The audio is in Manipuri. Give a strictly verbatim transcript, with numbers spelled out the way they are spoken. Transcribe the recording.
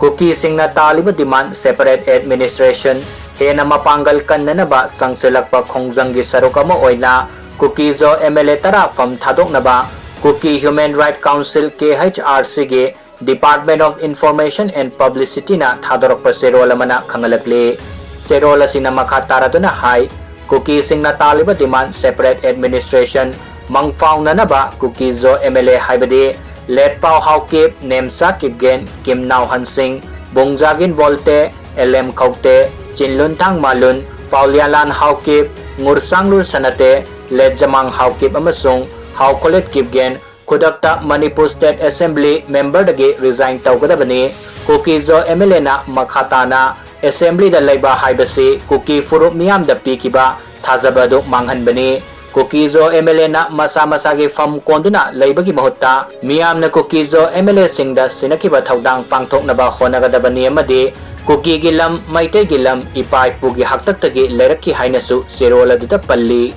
ꯀꯨꯀꯤꯁꯤꯡꯅ ꯇꯥꯜꯂꯤꯕ demand separate administration ꯍꯦꯟꯅ ꯃꯄꯥꯡꯒꯜ ꯀꯟꯅꯅꯕ ꯆꯪꯁꯤꯜꯂꯛꯄ ꯈꯣꯡꯖꯪꯒꯤ ꯁꯔꯨꯛ ꯑꯃ ꯑꯣꯏꯅ ꯀꯨꯀꯤꯖꯣ M L A ꯇꯔꯥ ꯐꯝ ꯊꯥꯗꯣꯛꯅꯕ Kuki Human Right Council, K H R C ꯒꯤ Department of Information and Publicity ꯅ ꯊꯥꯗꯣꯔꯛꯄ ꯆꯦꯔꯣꯜ ꯑꯃꯅ ꯈꯪꯍꯜꯂꯛꯂꯤ꯫ ꯆꯦꯔꯣꯜ ꯑꯁꯤꯅ ꯃꯈꯥ ꯇꯥꯔꯗꯨꯅ ꯍꯥꯏ, ꯀꯨꯀꯤꯁꯤꯡꯅ ꯇꯥꯜꯂꯤꯕ demand separate administration ꯃꯪꯐꯥꯎꯅꯅꯕ ꯀꯨꯀꯤꯖꯣ M L A ꯍꯥꯏꯕꯗꯤ ꯂꯦꯠꯄꯥꯎ ꯍꯥꯎꯀꯤꯞ, ꯅꯦꯝꯆꯥ ꯀꯤꯞꯒꯦꯟ, ꯀꯤꯝꯅꯥꯎ ꯍꯟꯁꯤꯡ, ꯕꯨꯡꯖꯥꯒꯤꯟ ꯕꯣꯜꯇꯦ, ꯑꯦꯜ ꯑꯦꯝ ꯈꯧꯇꯦ, ꯆꯤꯟꯂꯨꯟꯊꯥꯡ ꯃꯥꯂꯨꯟ, ꯄꯥꯎꯂꯤꯌꯥꯂꯥꯟ ꯍꯥꯎꯀꯤꯞ, ꯉꯨꯔꯁꯥꯡꯂꯨꯔ ꯁꯅꯥꯇꯦ, ꯂꯦꯠꯖꯃꯥꯡ ꯍꯥꯎꯀꯤꯞ ꯑꯃꯁꯨꯡ ꯍꯥꯎꯈꯣꯂꯦꯠ ꯀꯤꯞꯒꯦꯟ ꯈꯨꯗꯛꯇ ꯃꯅꯤꯄꯨꯔ State Assembly member ꯗꯒꯤ resign ꯇꯧꯒꯗꯕꯅꯤ꯫ ꯀꯨꯀꯤꯖꯣ M L A ꯅ ꯃꯈꯥ ꯇꯥꯅ Assembly ꯗ ꯂꯩꯕ ꯍꯥꯏꯕꯁꯤ ꯀꯨꯀꯤ ꯐꯨꯔꯨꯞ ꯃꯤꯌꯥꯝꯗ ꯄꯤꯈꯤꯕ ꯊꯥꯖꯕ ꯑꯗꯨ ꯃꯥꯡꯍꯟꯕꯅꯤ꯫ ꯀꯨꯀꯤꯖꯣ M L A ꯅ ꯃꯁꯥ ꯃꯁꯥꯒꯤ ꯐꯝ ꯀꯣꯟꯗꯨꯅ ꯂꯩꯕꯒꯤ ꯃꯍꯨꯠꯇ ꯃꯤꯌꯥꯝꯅ ꯀꯨꯀꯤꯖꯣ M L A ꯁꯤꯡꯗ ꯁꯤꯟꯅꯈꯤꯕ ꯊꯧꯗꯥꯡ ꯄꯥꯡꯊꯣꯛꯅꯕ ꯍꯣꯠꯅꯒꯗꯕꯅꯤ ꯑꯃꯗꯤ ꯀꯨꯀꯤꯒꯤ ꯂꯝ, ꯃꯩꯇꯩꯒꯤ ꯂꯝ ꯏꯄꯥ ꯏꯄꯨꯒꯤ ꯍꯥꯛꯇꯛꯇꯒꯤ ꯂꯩꯔꯛꯈꯤ ꯍꯥꯏꯅꯁꯨ ꯆꯦꯔꯣꯜ ꯑꯗꯨꯗ ꯄꯜꯂꯤ꯫